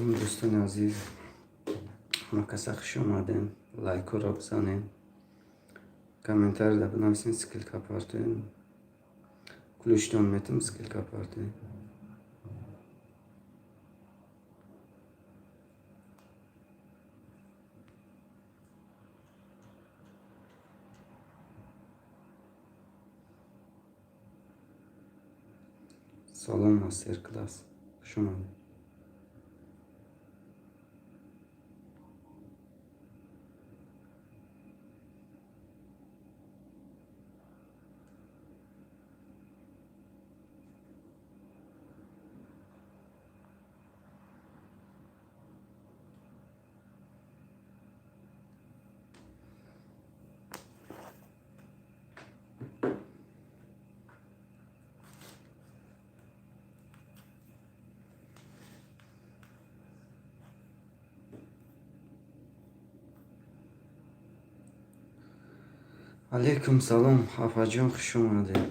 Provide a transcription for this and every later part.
Салом, дӯстони азиз, ҳама каса хуш омадем. Лайкҳоро бизанем, комментарийда бинависем, ссылка партоем, ключтон метам, ссылка партоем. Салом, мастер класс, хуш омадед. Алейкум салом, Ҳафаҷон, хуш омадед.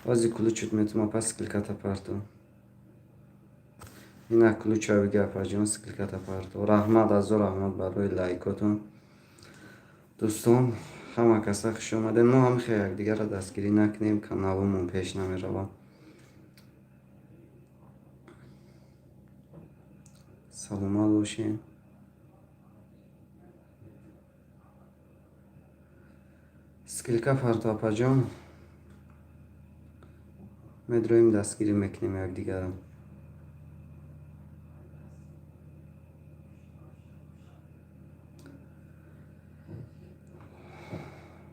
Ҳозир ключут метум, апа, ссылката парто. Ина ключа биги, апаҷон, ссылката парто. Раҳмат, азо раҳмат барои лайкотон. Дӯстон, ҳама каса хуш омадед. Мо ҳам хел якдигарро дастгирӣ накунем, каналумон пеш намеравад. Саломат бошед. Ссылка парто, апаҷон, медроем, дастгирӣ мекунем якдигарро.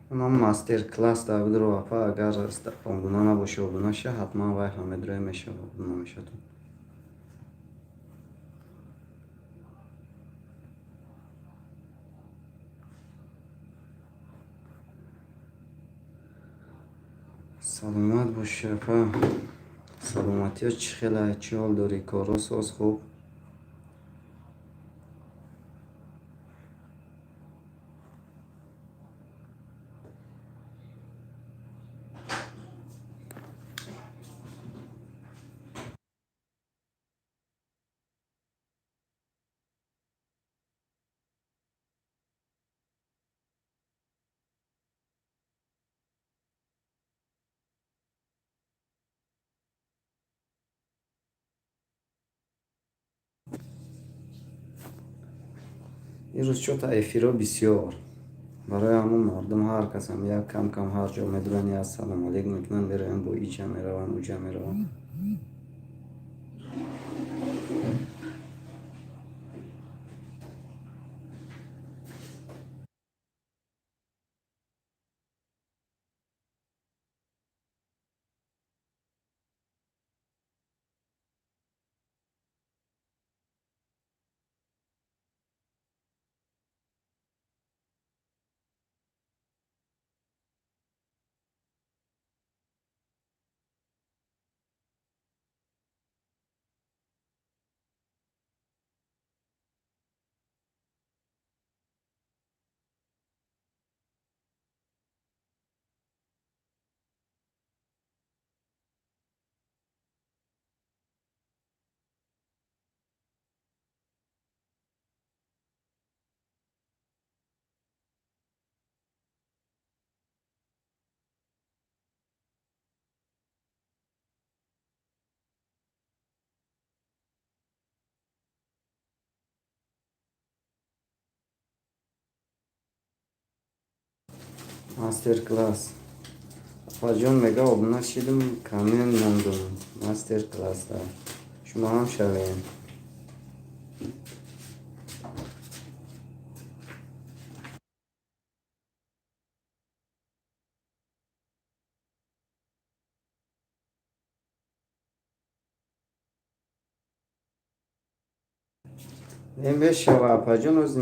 Унам мастер класс дар бидро, апа, агар обуна набошӣ, обуна ша ҳатман, вай ҳам медроем, мешава, обуна мешавад. Саломат бошӣ, апа. Саломатиё чӣ хела, чӣ ҳол дорӣ? Корҳо соз, хуб? Ин рӯз чё-то эфирҳо бисёр, барои ҳамон мардум ҳар касам як кам кам ҳар ҷо медуранд, як салом алейк мекунанд, мераванд, бо иҷа мераванд, уҷа мераванд. Мастер класс, апаҷон, мега обуна шидум, коммент мондум. Мастер класса шумо ҳам шавем. Мешава, апаҷон, ози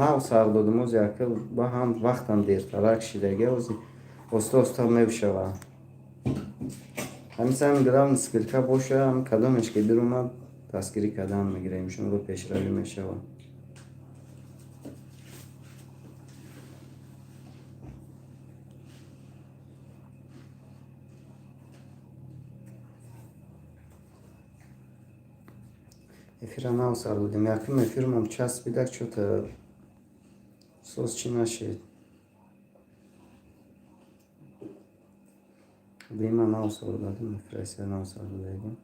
нав сар додум, ози ака ба ҳам вақтам дертарак шидаги, ози оста оста мешава. Ҳамин сами главный ссылка боша, ҳам кадомеш ки биромад, дастгирӣ кардан мегирем, шуморо, пешравӣ мешавад. Эфира нав сар додем. Якум эфирмон часпидак, чё-то соз чӣ нашид. Дима нав сар додем, эфира нав сар додем.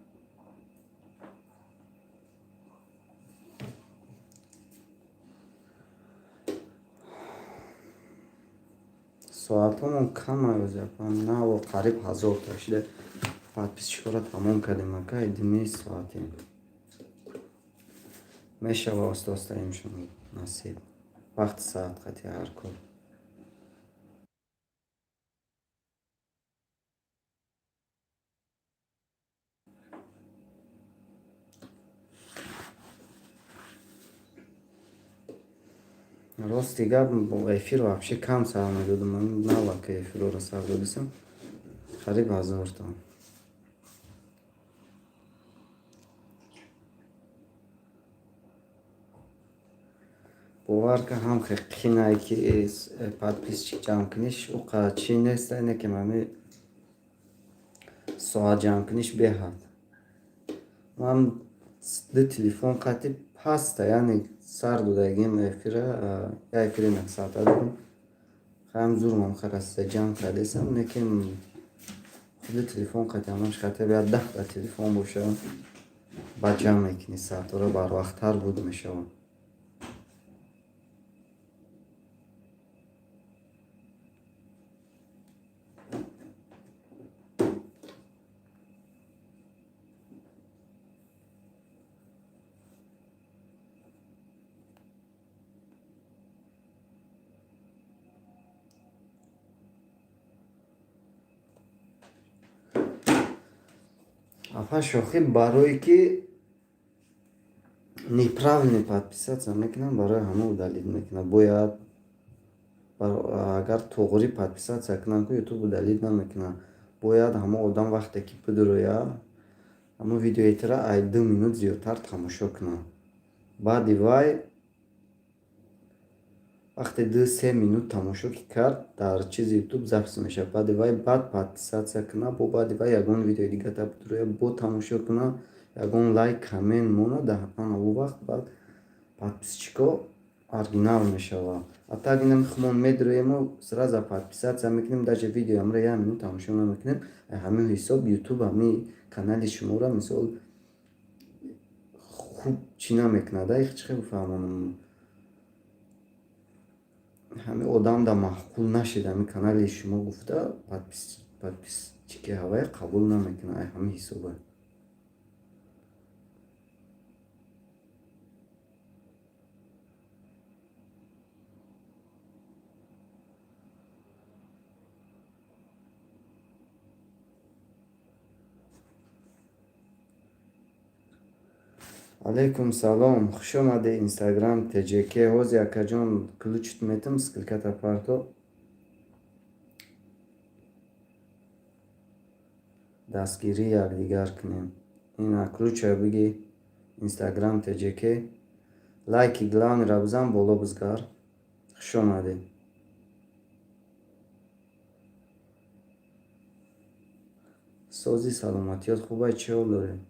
Соатҳомон кам аюзапам, наву қариб 1000 та шида, подписчикҳоро тамом кардем, ака, дими соатем. Мешава оста оста, иншоалло, насиб. Вақти саат қати ҳар кор. Рости гап, эфир вообще кам сар медодам, навака эфирро сар додисам, қариб 1000 та. Бовар ка, ҳам қинае ки подписчик ҷамъ куниш, уқа чӣ нест, ине ки мами соат ҷамъ куниш беҳад. Ман ду телефон қати паста, яъне сар додагим эфира, я эфири 1 соата дорам. Хаям зурмам харасида ҷамъ кардесам, лекин худи телефон қати ҳамаш қати бояд 10 та телефон боша, баъд ҷамъ мекунӣ соатҳоро, барвақттар буд мешавад. Апа шохӣ, барое ки неправильный подписаться мекунам, барои ҳама удалить мекунам. Бояд агар туғри подписаться кунам, ку Ютуб удалить намекунам. Бояд ҳама одам вақте ки бидуроя, ҳамон видеоитра ай 2 минут зиёдтар тамошо кунам. Баъди вай вақте 2-3 минут тамошо ки кард, дар чизи Ютуб запись мешавад. Баъди вай баъд подписаться куна, бо баъди вай ягон видеои дигата бидуроя, бо тамошо куна, ягон лайк, коммент монад, ҳатман он вақт баъд подписчико оригинал мешавад. А так инам хумон медуроему, сразу подписаться мекунем, даже видеоамро як минут тамошо намекунем. Ҳамин ҳисоб Ютуб ҳамин канали шуморо, мисол, хуб чӣ намекунад. Ай чӣ хел фаҳмонам, ҳамин одам да маъқул нашид ҳамин канали шумо гуфта, подписчики ҳавай қабул намекунад, ай ҳамин ҳисоба. Алайкум салом, хуш омадед, Инстаграм ТЖК. Ҳози, акаҷон, ключит метам, ссылката парто. Дастгирии якдигар кунем. Ина ключа биги, Инстаграм ТЖК. Лайки главныйро бизан, боло бизгар. Хуш омадед. Сози, саломатиёт хубай, чӣ ҳол доред?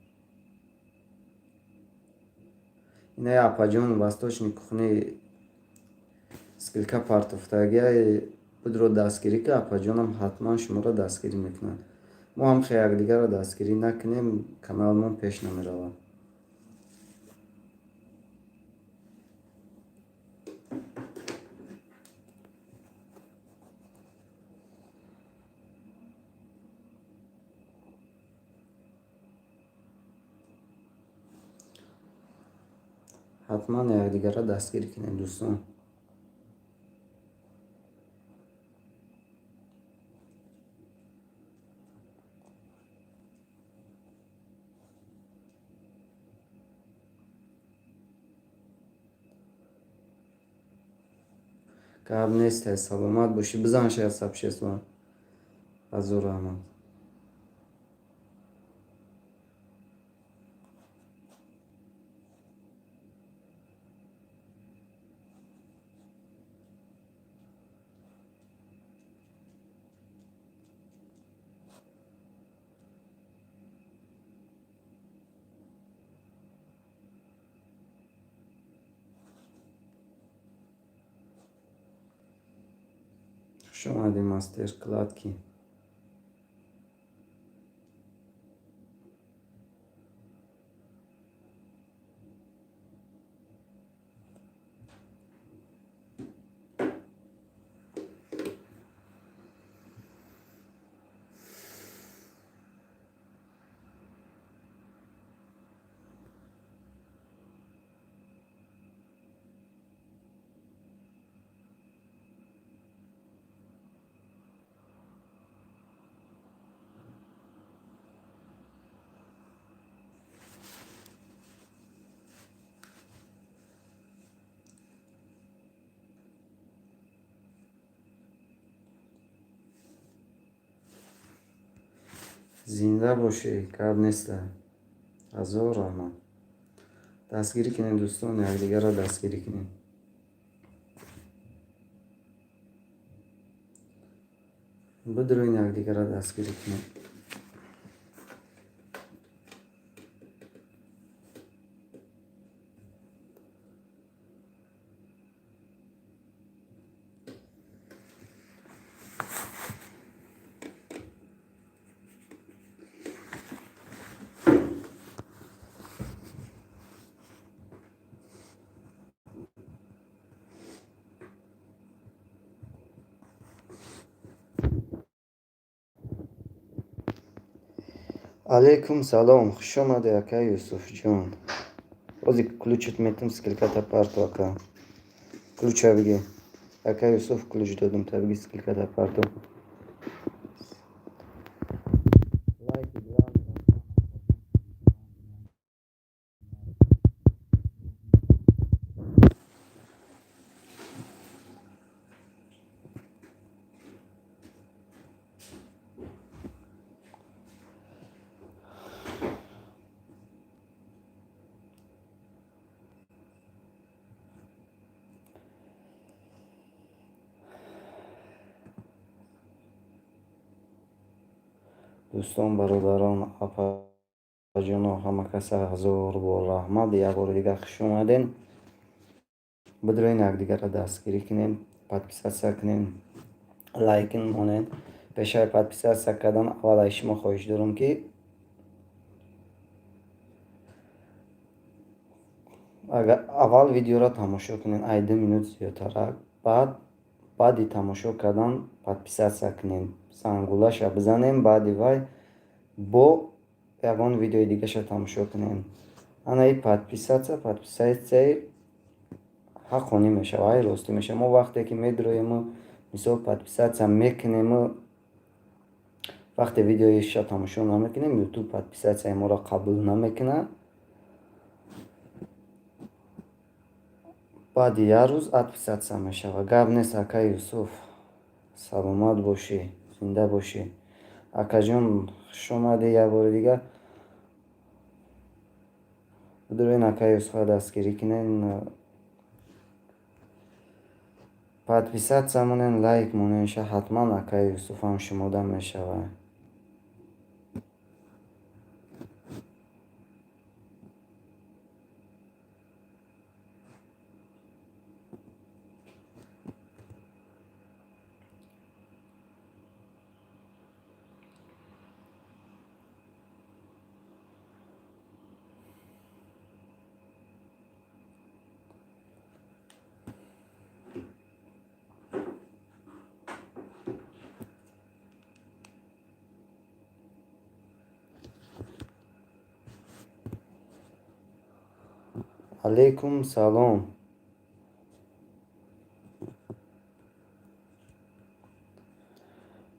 Инаи апаҷон восточный кухни ссылка партофтагиай будро дастгирӣ ки апаҷонам ҳатман шуморо дастгирӣ мекунад. Мо ҳам хе якдигарро дастгирӣ накунем, каналмон пеш намеравад. Ҳатман якдигарро дастгирӣ кунем, дӯстон. Гап нестай, саломат бошӣ. Бизан шояд сообщество. Ҳазор раҳмат. Хуш омадӣ, мастер кладки. Зинда бошӣ, гап неста. Ҳазор раҳмат. Дастгирӣ кунед, дӯстон, якдигарро дастгирӣ кунед. Бидурӯед, якдигарро дастгирӣ кунед. Алайкум салом, хуш омадӣ, ака Юсуфҷон. Ози ключ ат метам, ссылка та парто, ака. Ключ а биги. Ака Юсуф, ключ додум, та биги, ссылка та парто. Лайки. Дӯстон, бародарон, апаҷоно, ҳама каса ҳазор бор раҳмат. Як бори дигар хуш омаден. Бидурен, якдигарро дастгирӣ кунем, подписаться кунем, лайк монед. Пешаи подписаться кардан аввал аз шумо хоҳиш дорам, ки аввал видеоро тамошо кунед, ай 2 минут зиёдтарак. Баъд баъди тамошо кардан подписаться кунед, зангулаша бизанем, баъди вай бо ягон видеои дигаша тамошо кунем. Анаи подписаться, подписаться и ҳаққонӣ мешава, ай ростӣ мешава. Мо вақте ки медроему, мисол, подписаться мекунему, вақте видеоиша тамошо намекунем, Ютуб подписаться и моро қабул намекунад. Баъди як рӯз отписаться мешава. Гап нест, ака Юсуф, саломат бошӣ, зинда бошӣ. Акаҷон, хуш омадӣ як бори дигар. Бидурен, ака Юсуфа дастгирӣ кунед, подписаться монед, лайк монед, ша ҳатман акаи Юсуфам шумода мешавад. Алайкум салом.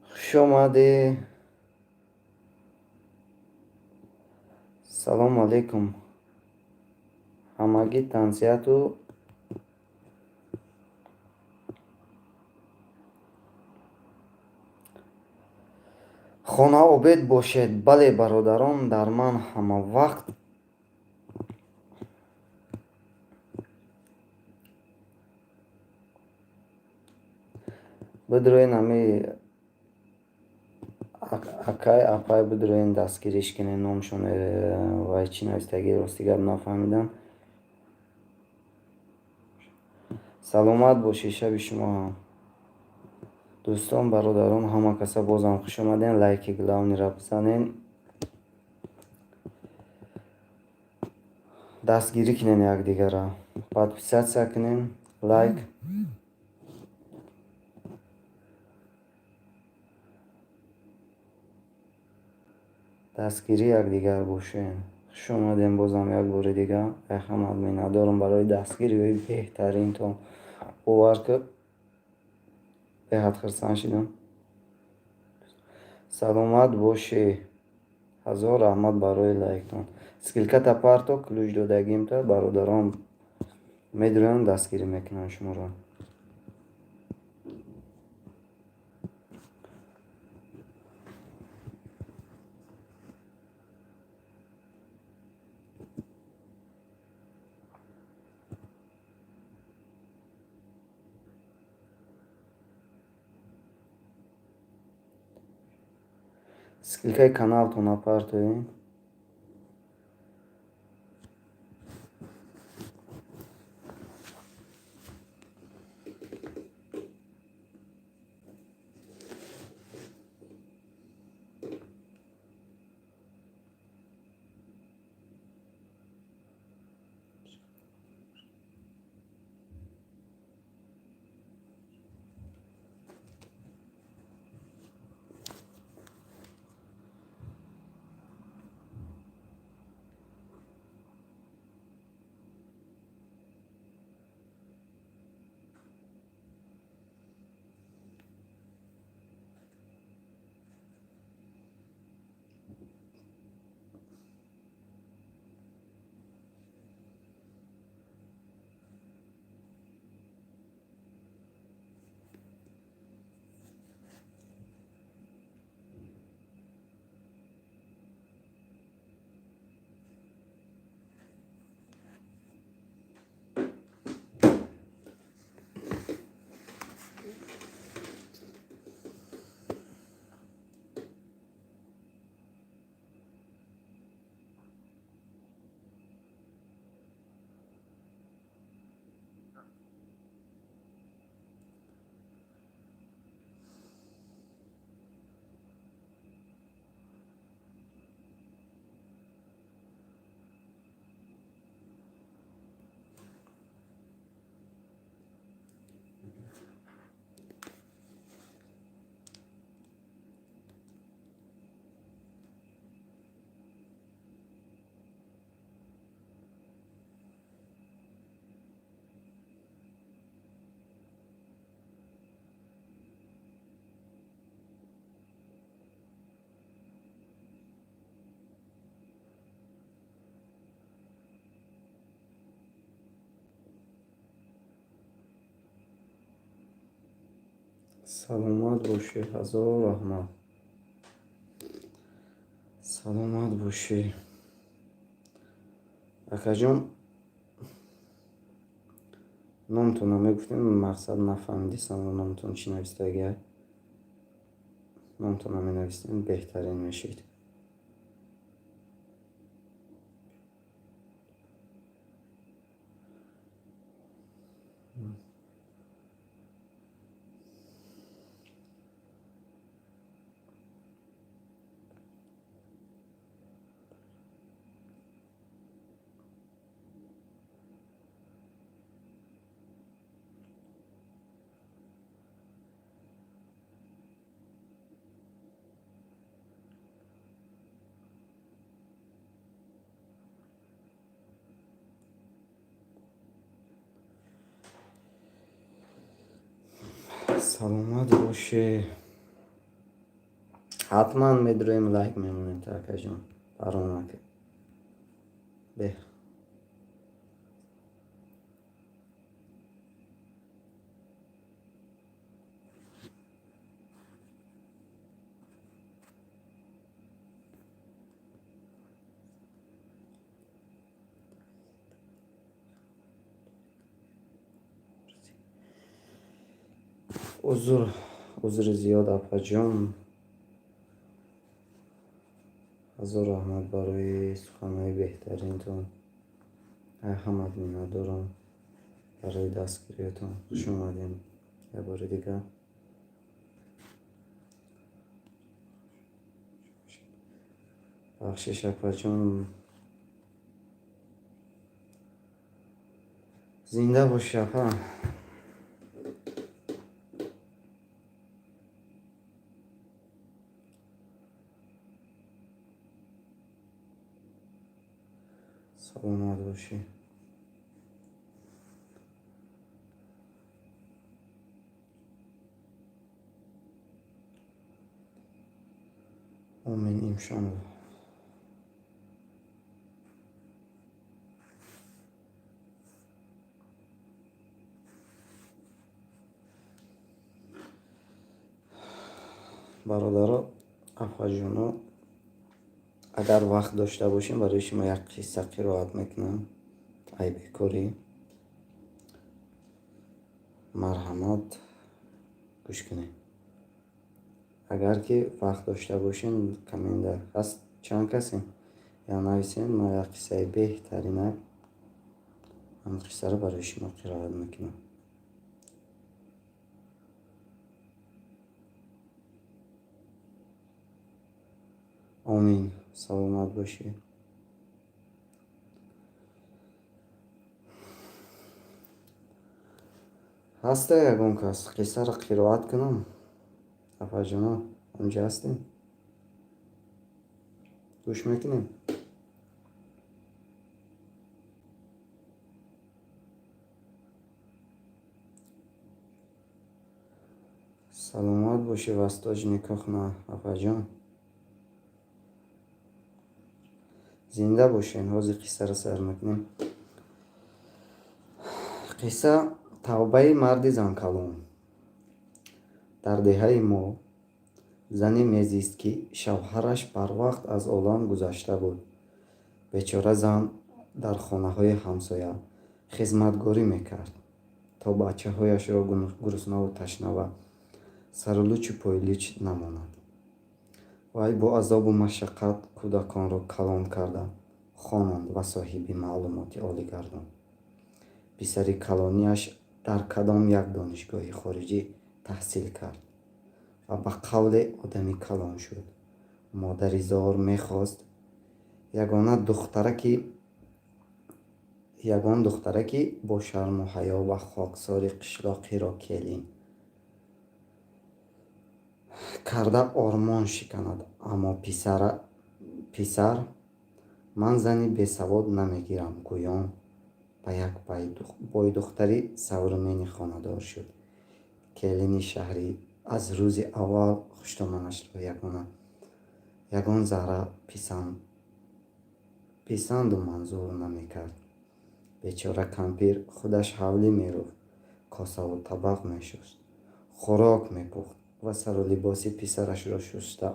Хуш омадӣ. Салому алайкум. Ҳамагӣ тансиҳату хонаобед бошед. Бале, бародарон, дар ман ҳамавақт бидроен, ами акай, апай, бидроен, дастгириш кунед. Номшон вай чӣ навистагӣ, рости гап, нафаҳмидам. Саломат бошед, шаби шумо ҳам. Дӯстон, бародарон, ҳама каса бозам хуш омадем. Лайки главныйра бизанен, дастгирӣ кунен якдигара, подписаться кунен, лайк. Дастгирии якдигар бошем. Хуш омадем бозам як бори дига. Ай ҳамат миннатдорам барои дастгириҳои беҳтаринтон. Бовар ки, беҳад хурсанд шудам. Саломат бошӣ, ҳазор раҳмат барои лайктон. Ссылката парто, ключ додагимта бародарон медуранд, дастгирӣ мекунанд шуморо. Ссылкаи каналтона партоед. Саломат бошӣ, ҳазор раҳмат. Саломат бошӣ, акаҷон. Номтонро мегуфтем, мақсад нафаҳмидистам, номтон чӣ навистагия. Номтонро менавистем, беҳтарин мешид. Саломат бошӣ. Ҳатман медроем, лайк мемонем, акаҷон, парво накун. Беҳ. Узр, узри зиёд, апаҷон. Ҳазор раҳмат барои суханҳои беҳтаринтон. Ай ҳамат миннатдорам барои дастгириятон. Хуш омадем як бори дигар. Бахшиш, апаҷон. Зинда бошӣ, апа. Саломат бошӣ. Омин, иншоалло. Бародаро, апаҷоно, агар вақт дошта бошем, барои шумо як қисса қироат мекунам. Ай бекорӣ. Марҳамат, гӯш кунед. Агар ки вақт дошта бошем, коммента ҳаст, чанд касем? Я нависем, ман як қиссаи беҳтаринак, ҳамин қиссаро барои шумо қироат мекунам. Омин, саломат бошӣ. Ҳаста ягон кас, қиссаро қироат кунам? Апаҷоно, онҷа ҳастем? Гӯш мекунем? Саломат бошӣ, Восточный кухня, апаҷон. Зинда бошен, ҳозир қиссаро сар мекунем. Қисса «Тавбаи марди занкалон». Дар деҳаи мо зане мезист, ки шавҳараш барвақт аз олам гузашта буд. Бечора зан дар хонаҳои ҳамсоя хизматгорӣ мекард, то бачаҳояшро гуруснаву ташна ва сарулучу пойлуч намонад. Вай бо азобу машаққат кӯдаконро калон карда, хононд ва соҳиби маълумоти олӣ гардонд. Писари калониаш дар кадом як донишгоҳи хориҷӣ таҳсил кард ва ба қавле одами калон шуд. Модари зор мехост ягон духтараки бо шарму ҳаё ва хоксори қишлоқиро келин карда ормон шиканад, аммо писар «Ман зани бесавод намегирам» гӯён ба як бойдухтари современный хонадор шуд. Келини шаҳрӣ аз рӯзи аввал хуштоманашро ягон зарра писанду манзур намекард. Бечора кампир худаш ҳавлӣ мерӯфт, косаву табақ мешуст, хӯрок мепухт ва сару либоси писарашро шуста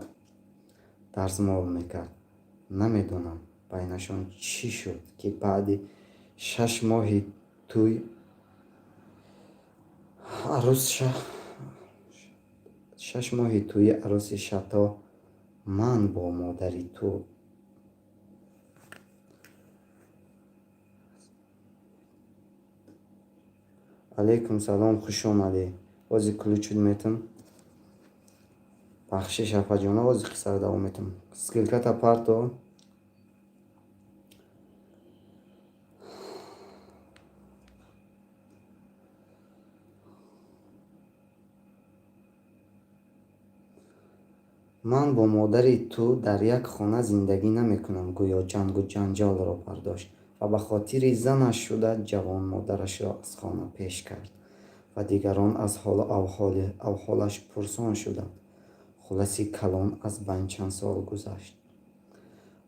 дарзмол мекард. Намедонам, байнашон чӣ шуд, ки баъди 6 моҳи тӯй арӯси шато «Ман бо модари ту Алайкум салом, хуш омадӣ. Ҳозир ключут метам. Бахшиш, апаҷона, ҳозир қиссаро давом метам. Ссылката парто. «Ман бо модари ту дар як хона зиндагӣ намекунам» гӯё ҷангу ҷанҷолро бардошт ва ба хотири занаш шуда ҷавон модарашро аз хона пеш кард ва дигарон аз ҳолу авҳолаш пурсон шуданд. Хулоси калон, аз байн чанд сол гузашт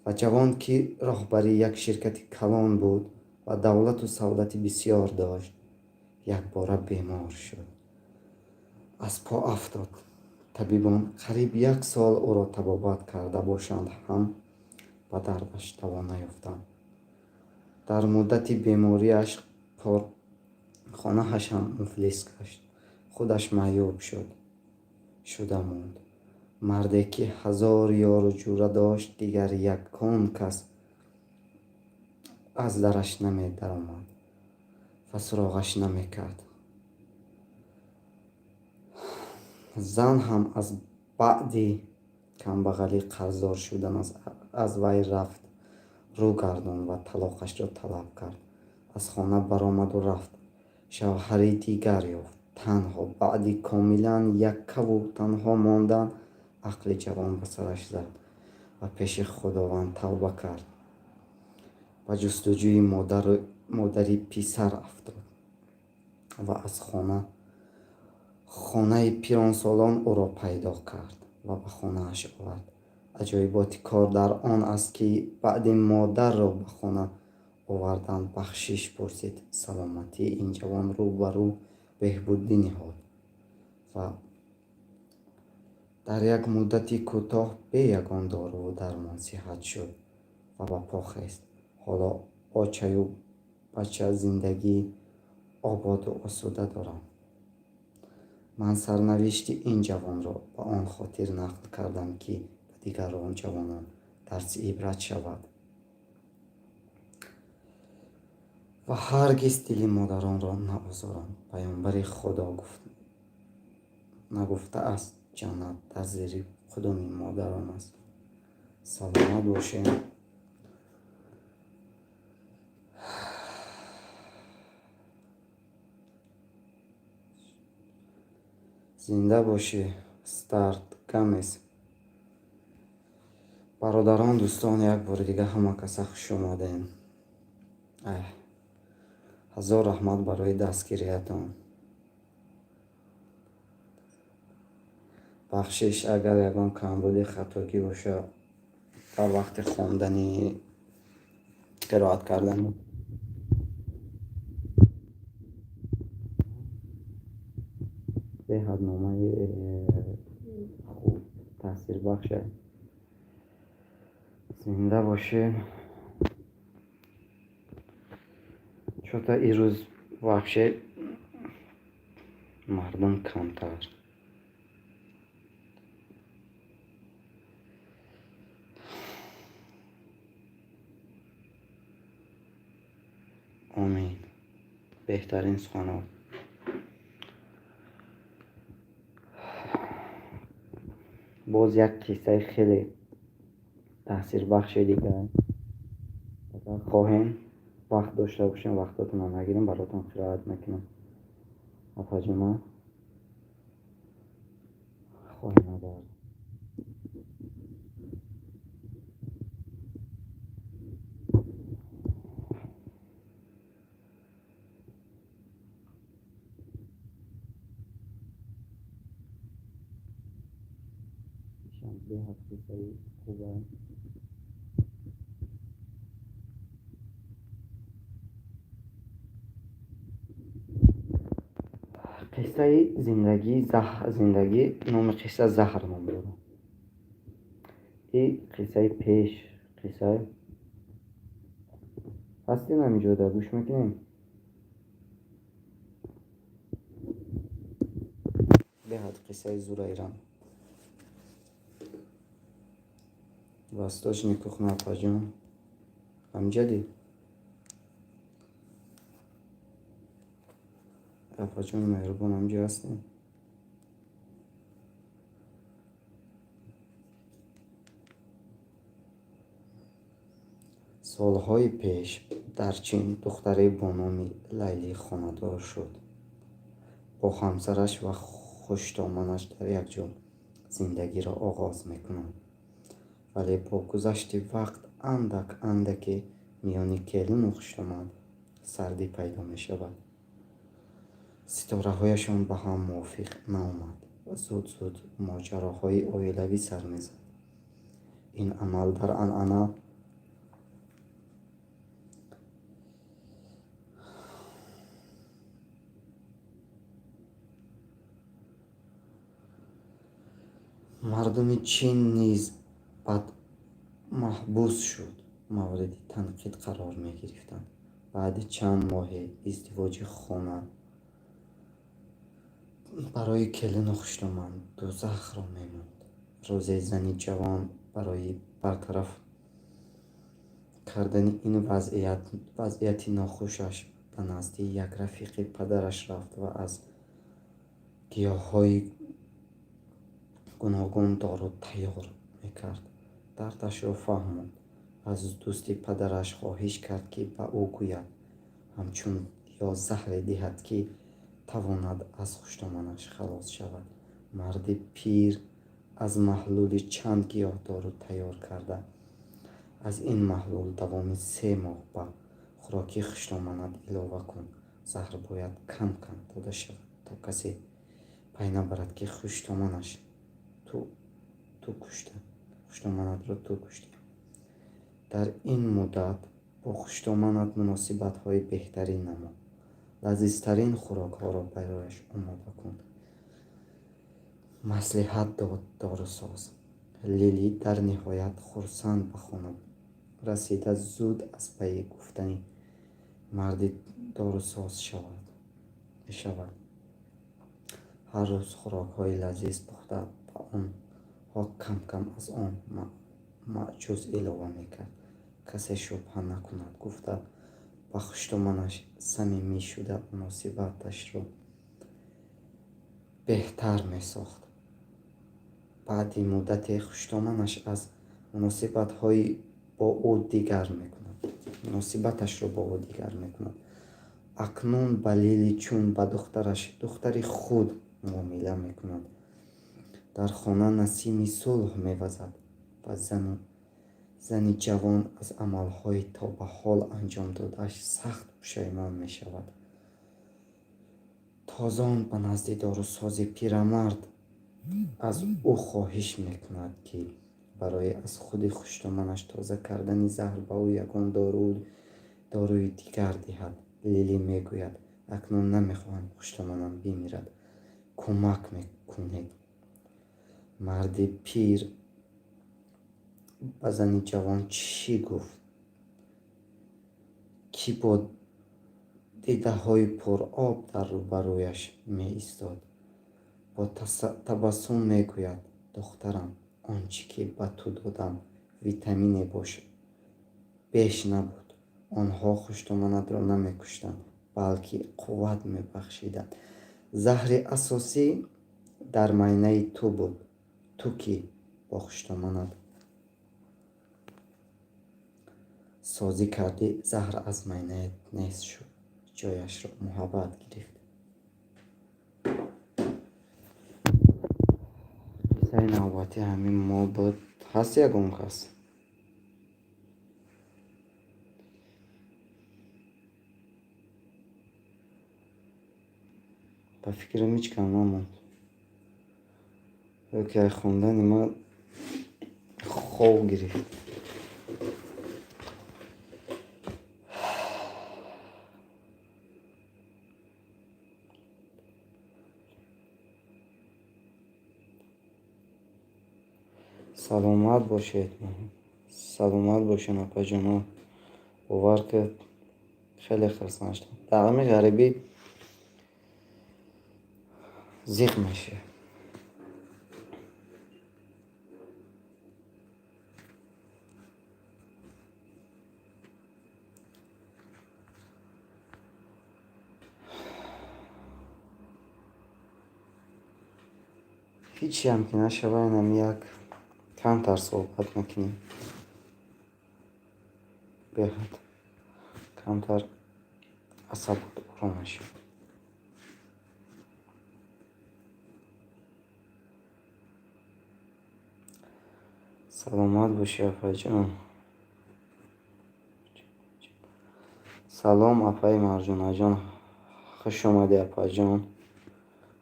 ва ҷавон, ки роҳбари як ширкати калон буд ва давлату савлати бисёр дошт, якбора бемор шуд, аз по афтод. Табибон қариб як сол ӯро табобат карда бошанд ҳам, ба дардаш даво наёфтанд. Дар муддати бемориаш корхонааш ҳам муфлис гашт, худаш маъюб шуда монд. Марде, ки ҳазор ёру ҷӯра дошт, дигар ягон кас аз дараш намедаромад ва суроғаш намекард. Зан ҳам аз баъди камбағалӣ, қарздор шудан аз Аз вай рафт, рӯ гардонд ва талоқашро талаб кард. Аз хона баромаду рафт. Шавҳари дигар ёфт. Танҳо баъди комилан яккаву танҳо мондан ақли ҷавон ба сараш зад ва пеши Худованд тавба кард. Ба ҷустуҷӯи модари писар афтод ва аз хонаи пиронсолон ӯро пайдо кард ва ба хонааш овард. Аҷоиботи кор дар он аст, ки баъди модарро ба хона овардан бахшиш пурсид. Саломатии ин ҷавон рӯ ба рӯ беҳбудӣ ниҳод ва дар як муддати кӯтоҳ бе ягон доруву дармон сиҳат шуд ва ба по хест. Ҳоло очаю бача зиндагии ободу осуда доранд. Ман сарнавишти ин ҷавонро ба он хотир нақл кардам, ки ба дигар ҷавонон дарси ибрат шавад ва ҳаргиз дили модаронро наозоранд. Паёмбари Худо нагуфтааст: ҷаннат дар зери қудуми модарон аст. Саломат бошед. Зинда бошӣ, Старт Гамес. Бародарон, дӯстон, як бори дига ҳама каса хуш омадем. Ҳазор раҳмат барои дастгириятон. Бахшиш, агар ягон камбуди, хатогӣ боша дар вақти хондани, қироат кардани. Беҳад номаи хуб, таъсирбахше. Зинда бошед. Чё-то ирӯз вообще мардум камтар. Омин. Беҳтарин суханот. Боз як қиссаи хеле таъсирбахши дигар. Агар хоҳем, вақт дошта бошем, вақтотонро нагирем, баротон қироат мекунам. Апаҷума, хоҳем агар. Беҳад қиссаи хуба. Қиссаи зиндагӣ, зиндагӣ, номи қисса Заҳр ном дорад. И қиссаи пеш қисса ҳастем, ҳаминҷода гӯш мекунем. Беҳад қиссаи зураирам. Восточный кухня, апаҷон. Ҳамҷади? Апаҷони меҳрубон, ҳамҷа ҳастем? Солҳои пеш дар Чин духтаре бо номи Лайлӣ хонадор шуд. Бо ҳамсараш ва хуштоманаш дар якҷо зиндагиро оғоз мекунанд. Вале бо гузашти вақт андак андаке миёни келину хуштоман сардӣ пайдо мешавад. Ситораҳояшон ба ҳам мувофиқ наомад ва зуд-зуд моҷароҳои оилавӣ сар мезад. Ин амал дар анъана мардуми Чин низ бадмаҳбус шуд, мавриди танқид қарор мегирифтанд. Баъди чанд моҳи издивоҷи хона барои келину хуштоман дӯзахро мемонд. Рӯзе зани ҷавон барои бартараф кардани ин вазъияти нохушаш ба назди як рафиқи падараш рафт ва аз гиёҳҳои гуногун дору тайёр мекард. Дардашро фаҳмонд. Аз дӯсти падараш хоҳиш кард, ки ба ӯ гӯяд, ҳамчун ё заҳре диҳад, ки тавонад аз хуштоманаш халос шавад. Марди пир аз маҳлули чанд гиёҳ дору тайёр карда, аз ин маҳлул давоми 3 моҳ ба хӯроки хуштоманат илова кун. Заҳр бояд кам-кам дода шавад, то касе пай набарад, ки хуштоманатро ту куштӣ. Дар ин муддат бо хуштоманат муносибатҳои беҳтарин намо. Лазизтарин хӯрокҳоро барояш омода кун, маслиҳат дод дорусоз. Лили дар ниҳоят хурсанд ба хона расида, зуд аз пайи гуфтани марди дорусоз мешавад. Ҳар рӯз хӯрокҳои лазиз пухта, ба онҳо кам-кам аз он маъҷуз илова мекард. Касе шубҳа накунад гуфта, ба хуштоманаш самимӣ шуда, муносибаташро беҳтар месохт. Баъди муддате хуштоманаш аз муносибатҳои бо ӯ дигар мекунад. Муносибаташро бо ӯ дигар мекунад. Акнун ба Лили чун ба духтари худ муомила мекунад. Дар хона насими сулҳ мевазад ва зани ҷавон аз амалҳои то ба ҳол анҷом додааш сахт пушаймон мешавад. Тозон ба назди дорусози пирамард аз ӯ хоҳиш мекунад, ки барои аз худи хуштоманаш тоза кардани заҳр ба ӯ ягон доруи дигар диҳад. Лили мегӯяд: акнун намехоҳам хуштоманам бимирад, кӯмак кунед. Марди пир ба зани ҷавон чӣ гуфт, ки бо дидаҳои пуроб дар рӯбарӯяш меистод? Бо табассум мегӯяд: духтарам, он чӣ ки ба ту додам, витамине беш набуд. Онҳо хуштоманатро намекуштанд, балки қувват мебахшиданд. Заҳри асосӣ дар майнаи ту буд. Ту ки бо хуштоманат созӣ кардӣ, заҳр аз майнаят нест шуд, ҷояшро муҳаббат гирифт. Қиссаи навбатӣ ҳамин мо буд. Ҳаст ягон кас? Ба фикрам, ҳеҷ кам намонд. Ё ки ай хондани ман хов гирифт. Саломат бошед, саломат бошед, апаҷоно. Бовар ки, хеле хурсанд шудам. Дар ҳамин ғарибӣ зиқ мешавед. Ҳечиам ки нашава, инам як камтар суҳбат мекунем. Беҳад камтар асабот ором мешавад. Саломат бошӣ, апаҷон. Салом, апаи Марҷонаҷон, хуш омадӣ, апаҷон.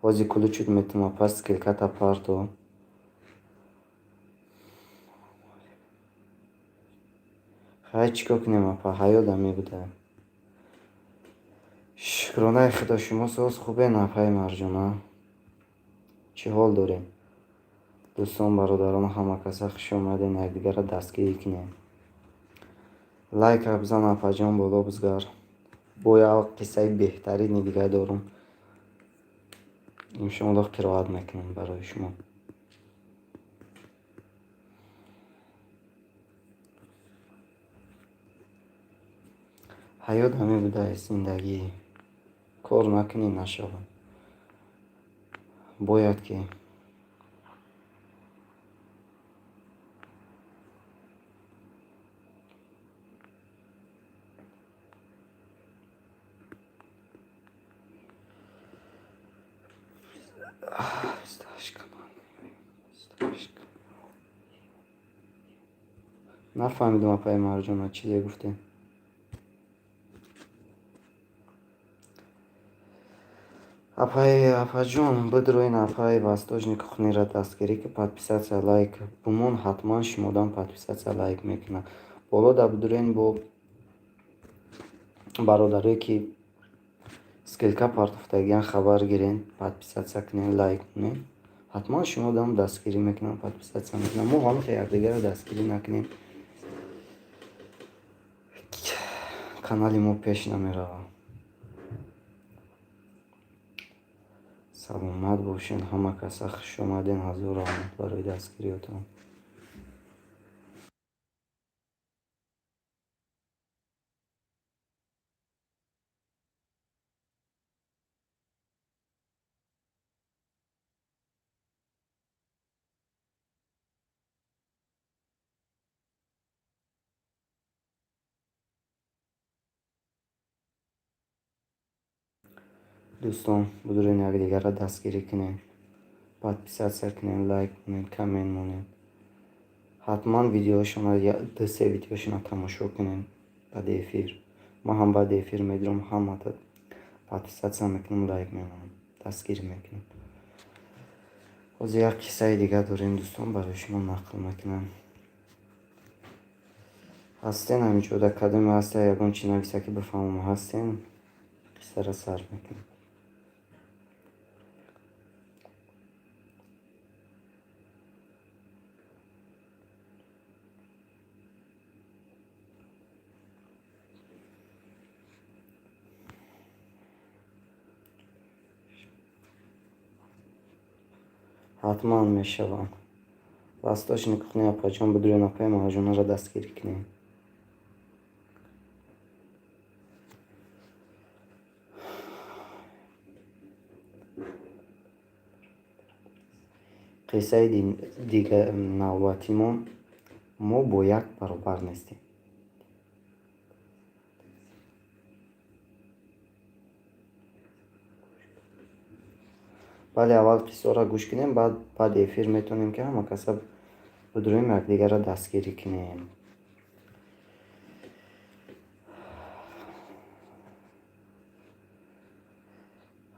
Ҳози кулучут метум, апа, ссылка та парто. Хай, чӣ кор кунем, апа, ҳаёт ҳамин буда. Шукронаи Худо, шумо соз хубен, апаи Марҷона? Чӣ ҳол дорем? Дӯстон, бародарон, ҳама каса хуш омадем, якдигарро дастгирӣ кунем. Лайка бизан, апаҷон, боло бизгар. Бо як қиссаи беҳтарини дигар дорум. Иншоаллоҳ, қироат мекунам барои шумо. Ҳаёт ҳамин будааст, зиндагӣ. Кор накунӣ, нашавад. Бояд ки Нафаҳмидум, апаи Марҷона, чизе гуфтем. Апаи, апаҷон, бидроин, апаи Восточный кухнира дастгирӣ, ки подписаться, лайк бумон, ҳатман шумодам подписаться, лайк мекунад. Боло да бидроин, бо бародарое ки ссылка партофтагиян, хабар гирен, подписаться кунен, лайк кунен. Ҳатман шумодам дастгирӣ мекунам, подписаться мекунам. Мо ҳамихе якдигарро дастгирӣ накунем, канали мо пеш намеравад. Саломат бошен, ҳама каса хуш омаден, ҳазор раҳмат барои дастгириётон. Дӯстон, будурен, якдигарро дастгирӣ кунем, подписаться кунем, лайк кунем, коммент монем. Ҳатман видеошона, ду-се видеошона тамошо кунем баъди эфир. Ман ҳам баъди эфир медирам, ҳамата подписаться мекунам, лайк мемонам, дастгирӣ мекунам. Ҳозир як қиссаи дигар дорем, дӯстон, барои шумо нақл мекунам. Ҳастен ҳаминҷода? Кадоме ҳаста, ягон чи нависа, ки бифаҳмам, ҳастен. Қиссаро сар мекунем. Ҳатман мешавам. Восточный кухня, апаҷон, бидурен, апаи Марҷонаро дастгирӣ кунем. Қиссаи навбатимон: мо бо як баробар нестем. Бале, аввал қиссаро гӯш кунем, баъд баъди эфир метавонем, ки ҳама каса бидурем, якдигарро дастгирӣ кунем.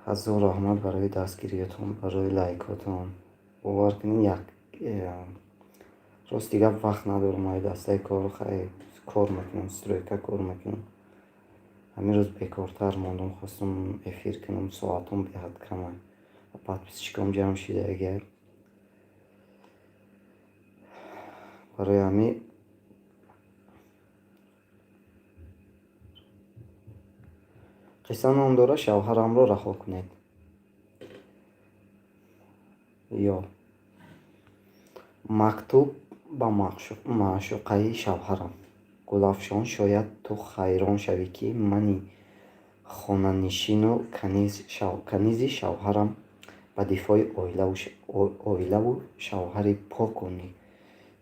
Ҳазор раҳмат барои дастгириятон, барои лайкотон. Бовар кунед, як рости гап, вақт надорам. Ай дастаи кор, хай, кор мекунам, стройка кор мекунам. Ҳамин рӯз бекортар мондум, хостум эфир кунам, соатом беҳад камай, подписчикам ҷамъ шидагия. Барои ҳамин қисса ном дорад «Шавҳарамро раҳо кунед». Ё мактуб ба маъшуқаи шавҳарам. Гулафшон, шояд ту ҳайрон шавӣ, ки мани хонанишину канизи шавҳарам ба дифои оилаву шавҳари поку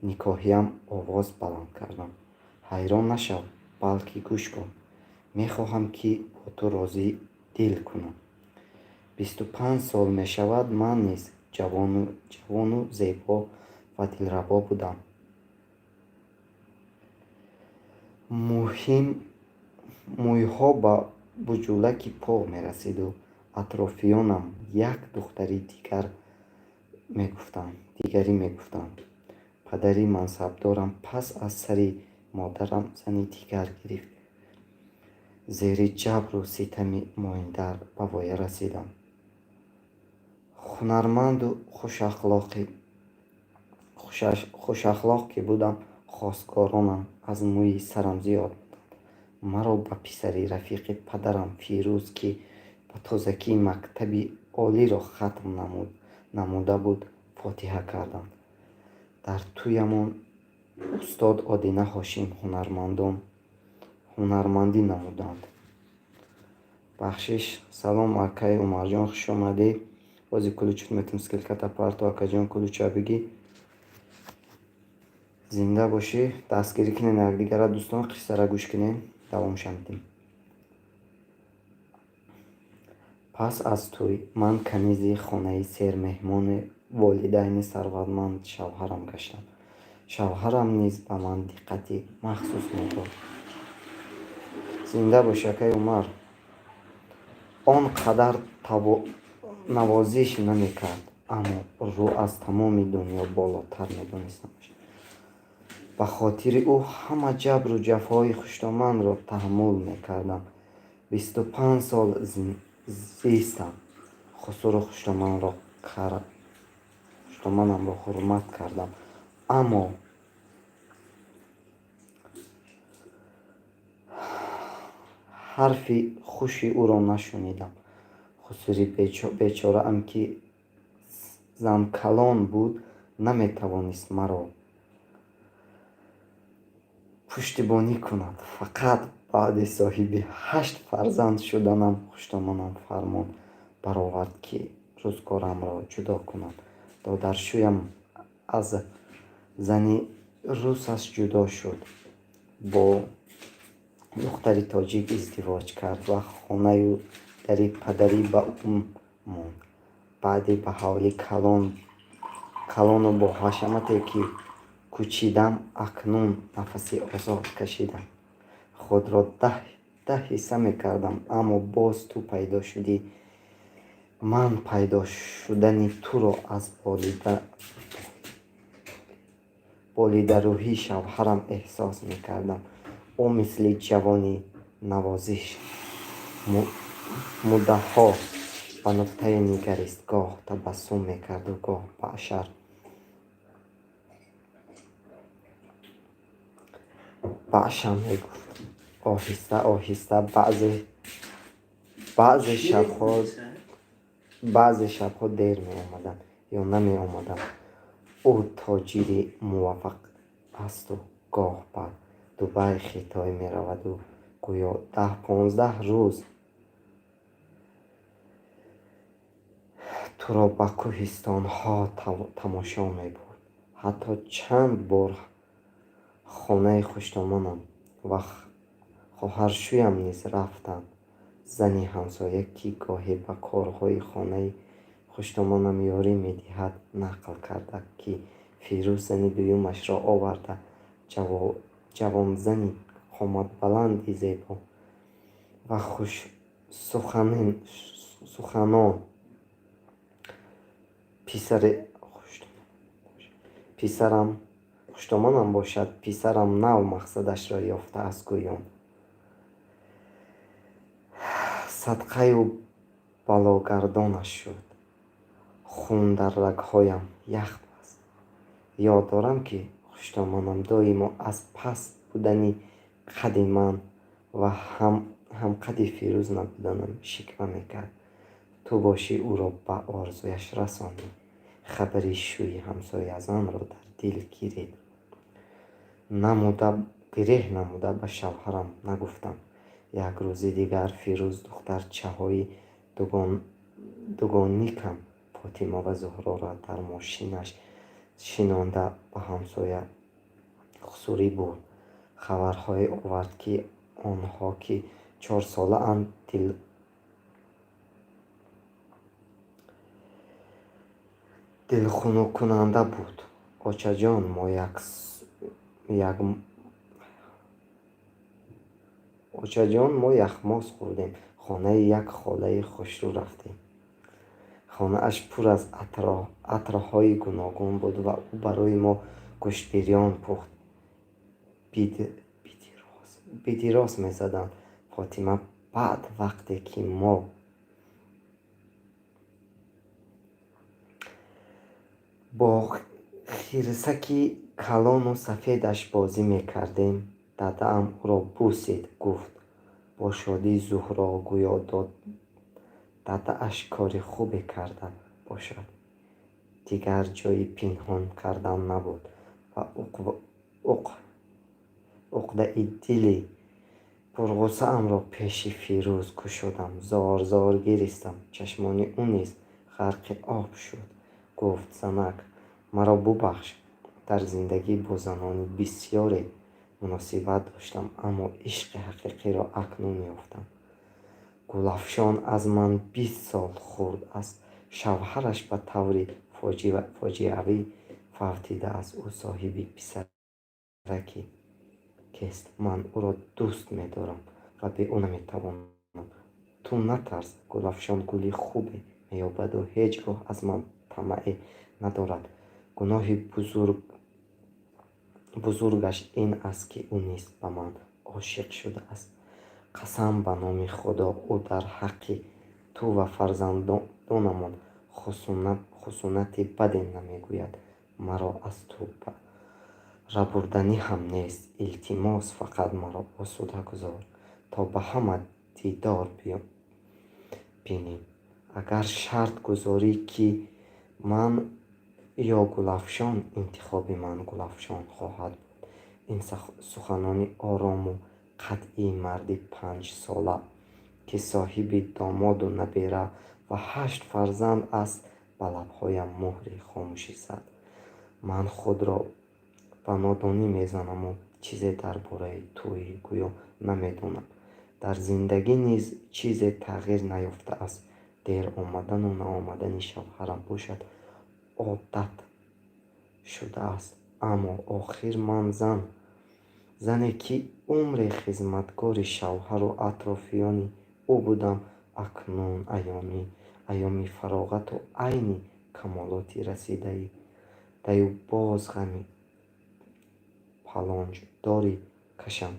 никоҳиям овоз баланд кардам. Ҳайрон нашав, балки гӯш кун. Мехоҳам, ки бо ту рози дил кунам. 25 сол мешавад, ман низ ҷавону зебо ва дилрабо будам. Мӯйҳо ба буҷулаки по мерасиду атрофиёнам як духтари дигарӣ мегуфтанд. Падари мансабдорам пас аз сари модарам зани дигар гирифт. Зери ҷабру ситами моиндар ба воя расидам. Ҳунарманду хушахлоқ ки будам, хостгоронам аз мӯи сарам зиёд буданд. Маро ба писари рафиқи падарам Фирӯз, ки ба тозагӣ мактаби олиро хатм намуда буд, фотиҳа карданд. Дар тӯямон устод Одина Ҳошим ҳунармандӣ намуданд. Бахшиш. Салом, акаи Умарҷон, хуш омадӣ. Бози ключ метум, ссылката парто, акаҷон, ключа бигӣ. Зинда бошӣ. Дастгирӣ кунен якдигара, дӯстон, қиссара гӯш кунен, давомша медиҳем. Пас аз тӯй ман канизи хонаи сермеҳмони волидайни сарватманд шавҳарам гаштам. Шавҳарам низ ба ман диққати махсус медод. Зинда бош, акай Умар. Он қадар навозиш намекард, аммо ӯро аз тамоми дунё болотар медонистамаш. Ба хотири ӯ ҳама ҷабру ҷафои хушдоманро таҳаммул мекардам. 25 сол зистам. Хусуру хушдоманамро ҳурмат кардам, аммо ҳарфи хуши ӯро нашунидам. Хусури бечораам, ки занкалон буд, наметавонист маро пуштибонӣ кунад. Фақат баъди соҳиби ҳашт фарзанд шуданам хушдоманам фармон баровард, ки рӯзгорамро ҷудо кунам. Додаршӯям аз зани русаш ҷудо шуд, бо духтари тоҷик издивоҷ кард ва хонаю дари падарӣ ба ӯ монд. Баъди ба ҳавли калону бо ҳашамате, ки кӯчидам, акнун нафаси озод кашидам. Худро даҳ ҳисса мекардам, аммо боз ту пайдо шудӣ. Ман пайдо шудани туро аз болидарӯҳии шавҳарам эҳсос мекардам. Ӯ мисли ҷавони навозиш муддаҳо ба нуқтае нигарист, гоҳ табассум мекарду гоҳ баъша мегуфт. Оҳиста оҳиста баъзе шабҳо дер меомадам ё намеомадам. Ӯ тоҷири муваффақ асту гоҳ ба Дубай, Хитой мераваду гӯё 10-15 рӯз туро ба кӯҳистонҳо тамошо мебурд. Ҳатто чанд бор хонаи хушдоманам ва хоҳаршӯям низ рафтанд. Зани ҳамсоя, ки гоҳе ба корҳои хонаи хушдоманам ёрӣ медиҳад, нақл карда, ки Фирӯз зани дуюмашро оварда. Ҷавонзани қоматбаланди зебо ва хушсуханон хушдоманам бошад, писарам нав мақсадашро ёфтааст, гӯён садқаю балогардонаш шуд. Хун дар рагҳоям ях баст. Ёд дорам, ки хушдоманам доимо аз паст будани қадди ман ва ҳамқадди Фирӯз набуданам шиква мекард. Ту бошӣ, ӯро ба орзуяш расондӣ. Хабари шӯи ҳамсоязанро дар дил гиреҳ намуда ба шавҳарам нагуфтам. Як рӯзи дигар Фирӯз духтарчаҳои дугоникам Фотима ва Зуҳроро дар мошинаш шинонда ба ҳамсоя Хусурӣ бурд. Хабарҳое овард, ки онҳо, ки 4-солаанд, дилхунуккунанда буд. Очаҷон, мо яхмоз хӯрдем. Хонаи як холаи хушрӯ рафтем. Хонааш пур аз атрҳои гуногун буд ва ӯ барои мо гӯштбирён пухт. Бидирос мезаданд. Фотима баъд вақте ки мо бо хирсаки калону сафедаш бозӣ мекардем, дадаам ӯро бусид, гуфт бо шодии Зуҳро, гӯё дадааш кори хубе карда бошад. Дигар ҷои пинҳон кардан набуд ва уқдаи дили пурғуссаамро пеши Фирӯз кушодам. Зор-зор гиристам. Чашмони ӯ низ ғарқи об шуд. Гуфт: занак, маро бубахш. Дар зиндагӣ бо занони бисёре муносибат доштам, аммо ишқи ҳақиқиро акнун ёфтам. Гулафшон аз ман 20 сол хурд аст. Шавҳараш ба таври фоҷиавӣ Фавтидааст. Ӯ соҳиби писараке кест. Ман ӯро дӯст медорам ва бе ӯ наметавонам. Ту натарс, Гулафшон гули хубе меёбаду ҳеҷ гоҳ аз ман тамаъе надорад. Гуноҳи бузургаш ин аст, ки ӯ низ ба ман ошиқ шудааст. Қасам ба номи Худо, ӯ дар ҳаққи ту ва фарзандонамон хусунати баде намегӯяд. Маро аз ту рабурданӣ ҳам нест. Илтимос, фақат маро осуда гузор, то ба ҳама дидор бинӣ. Агар шарт гузорӣ, ки ман ё Гулафшон, интихоби ман Гулафшон хоҳад буд. Ин суханони орому қатъии марди 5-сола, ки соҳиби домоду набера ва ҳашт фарзанд аст, ба лабҳоям муҳри хомӯшӣ зад. Ман худро ба нодонӣ мезанаму чизе дар бораи тӯйи гӯё намедонам. Дар зиндагӣ низ чизе тағйир наёфтааст. Дер омадану наомадани шавҳарам бошад, одат шудааст. Аммо охир ман зан, зане ки умре хизматгори шавҳару атрофиёни ӯ будам, акнун айёми фароғату айни камолоти расидаю боз ғами палонҷдорӣ кашам.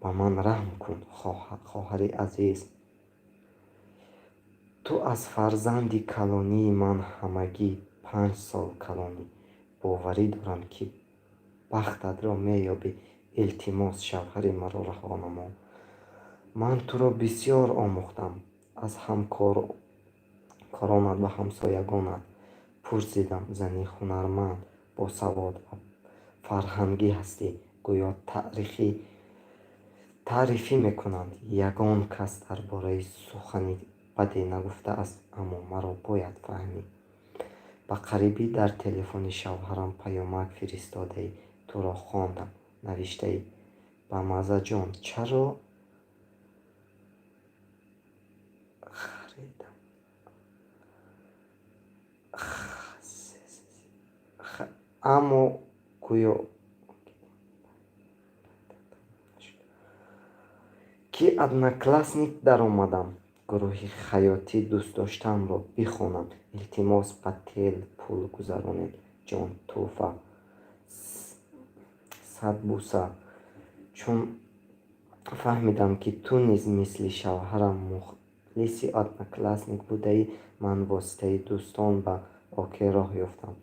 Ба ман раҳм кун, хоҳари азиз. Ту аз фарзанди калонии ман ҳамагӣ 5 сол калонӣ. Боварӣ дорам, ки бахтатро меёбӣ. Илтимос, шавҳари маро раҳо намо. Ман туро бисёр омӯхтам. Аз ҳамкоронат ва ҳамсоягонат пурсидам. Зани ҳунарманд, босавод ва фарҳангӣ ҳастӣ. Гӯё таърифӣ мекунанд. Ягон кас дар бораи сухани баде нагуфтааст, аммо маро бояд фаҳмӣ. Ба қарибӣ дар телефони шавҳарам паёмак фиристодаӣ. Туро хондам. Навиштаӣ: «Бамазаҷон, чаро харидам? Аммо гӯё ки Одноклассник даромадам, гурӯҳи ҳаётӣ дӯстдоштамро бихонам. Илтимос, ба тел пул гузаронед. Ҷон тӯҳфа. 100 бӯса. Чун фаҳмидам, ки ту низ мисли шавҳарам мухлиси Одноклассник будаӣ, ман воситаи дӯстон ба ОК роҳ ёфтам,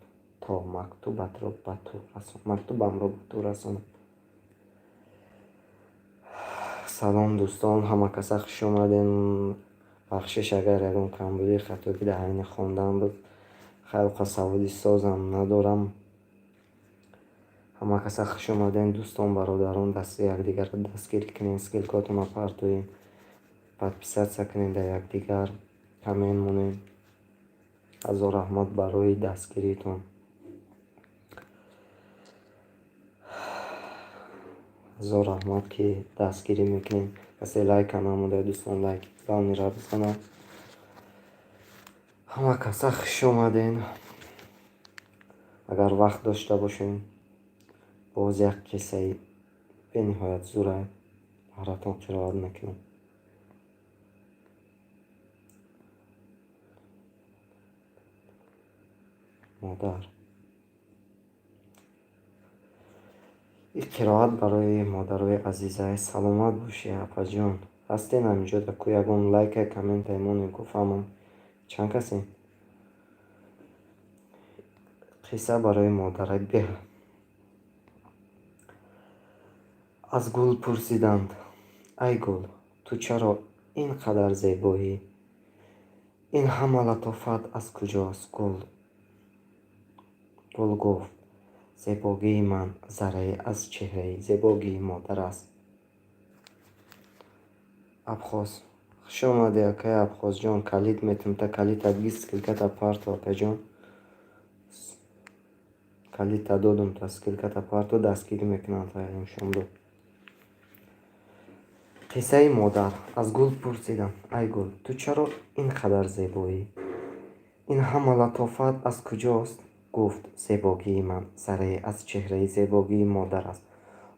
то мактубамро ба ту расонам. Салом, дӯстон, ҳама каса хуш омадем. Бахшиш, агар ягон камбудӣ, хатогӣ дар ҳайни хондан буд. Хайр, саводи созам надорам. Ҳама каса хуш омадем, дӯстон, бародарон. Дасти якдигарро дастгирӣ кунем, ссылкотонро партоем, подписаться кунем дар якдигар, коммент монем. Ҳазор раҳмат барои дастгиритон. Ҳазор раҳмат, ки дастгирӣ мекунем. Касе лайка намуда, дӯстон, лайк главныйра бизанад. Ҳама каса хуш омадем. Агар вақт дошта бошем, боз як қиссаи бениҳоят зура баҳратон қироат мекунам. Модар. Ин қироат барои модарои азизай. Саломат бошӣ, апаҷон. Ҳастен ҳаминҷода ку? Ягон лайка, комментай монем, ку фаҳмам чанд касем. Қисса барои модарай беҳ. Аз гул пурсиданд: «Ай гул, ту чаро ин қадар зебоӣ? Ин ҳама латофат аз куҷост?» Гул гуфт: «Зебогии ман заррае аз чеҳраи зебогии модар аст». Абхоз, хуш омадӣ, акай Абхозҷон. Калид метум та калидта биги, ссылката парто, акаҷон. Калидта додум та, ссылката парто, дастгирӣ мекунам та имшомро. Қиссаи модар. Аз гул пурсидам: «Ай гул, ту чаро ин қадар зебоӣ? Ин ҳама латофат аз куҷост?» Гуфт: зебогии ман заррае аз чеҳраи зебогии модар аст.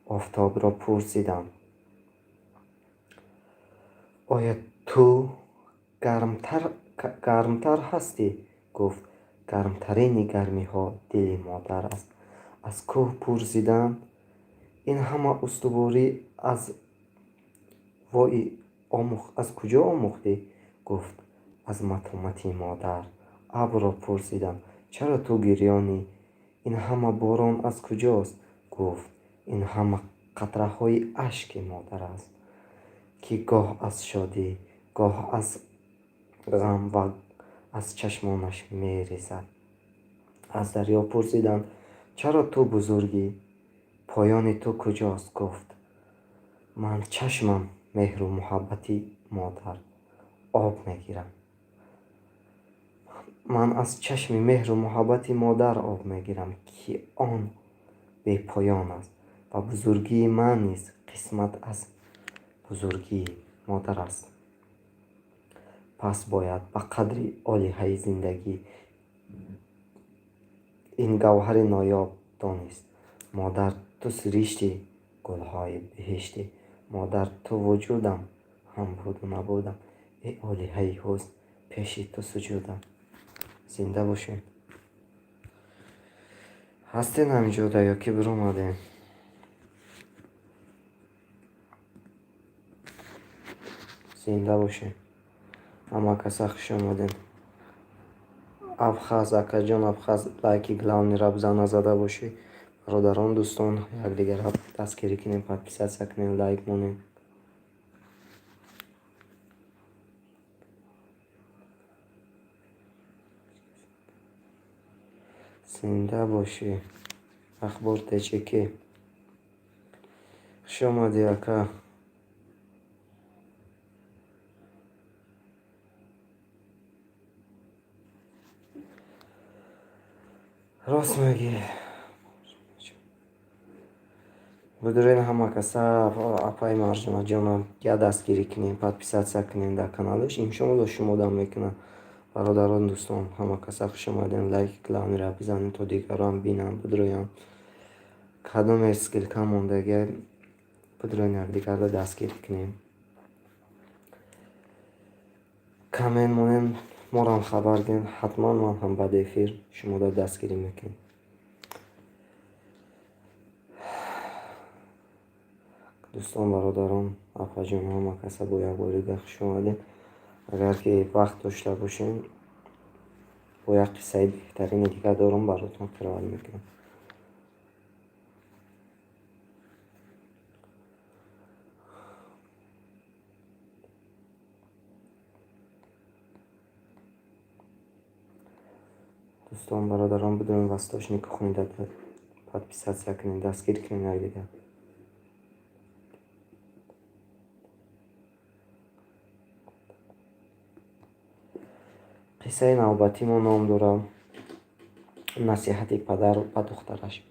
Офтобро пурсидам: оё ту гармтар ҳастӣ? Гуфт: гармтарини гармиҳо дили модар аст. Аз кӯҳ пурсиданд: ин ҳама устуворӣ аз куҷо омӯхтӣ? Гуфт: аз матонати модар. Абрро пурсиданд: чаро ту гирёнӣ? Ин ҳама борон аз куҷост? Гуфт: ин ҳама қатраҳои ашки модар аст, ки гоҳ аз шодӣ, гоҳ аз ғам ва аз чашмонаш мерезад. Аз дарё пурсиданд: чаро ту бузургӣ? Поёни ту куҷост? Гуфт: ман чашмам меҳру муҳаббати модар об мегирам. Ман аз чашми меҳру муҳаббати модар об мегирам, ки он бепоён аст ва бузургии ман низ қисмат аз бузургии модар аст. Пас бояд ба қадри олиҳаи зиндагӣ ин гавҳари ноёб донист. Модар, ту сиришти гулҳои беҳиштӣ. Модар, ту вуҷудам, ҳам буду набудам. Эй олиҳаи ҳусн, пеши ту суҷудам. Зинда бошем. Ҳастен ҳаминҷода ё ки биромадем? Зинда бошем. Ҳама каса хуш омадем. Абхаз, акаҷон Абхаз, лайки главный ра бизан, назада бошӣ. Бародарон, дӯстон, якдигарро дастгирӣ кунем, подписаться кунем, лайк монем. Зинда бошӣ. Ахбор ТЧК. Хуш омадӣ, ака. Рост мегӣ. Бидурен ҳама каса апаи Марҷонаҷонам я дастгирӣ кунем, подписаться кунем дар каналаш. Иншоалло шумодам мекунам. Бародарон, дӯстон, ҳама каса хуш омадем. Лайки главный ра бизанем, то дигарон бинанд, бидроянд. Кадоме ссылка мондагӣ, бидроен, якдигарро дастгирӣ кунем. Коммент монем, морам хабар диҳем, ҳатман ман ҳам баъди эфир шуморо дастгирӣ мекунем. Дӯстон, бародарон, апаҷон, ҳама каса бо як бори дигар хуш омадем. Агар ки вақт дошта бошем, бо як қиссаи беҳтарини дигар дорам, баротон қироат мекунам. Дӯстон, бародарон, бидонед, Восточный кухня подписаться кунед, дастгирӣ кунед якдигар. Қиссаи навбатии мо ном дорад Насиҳати падар ба духтараш.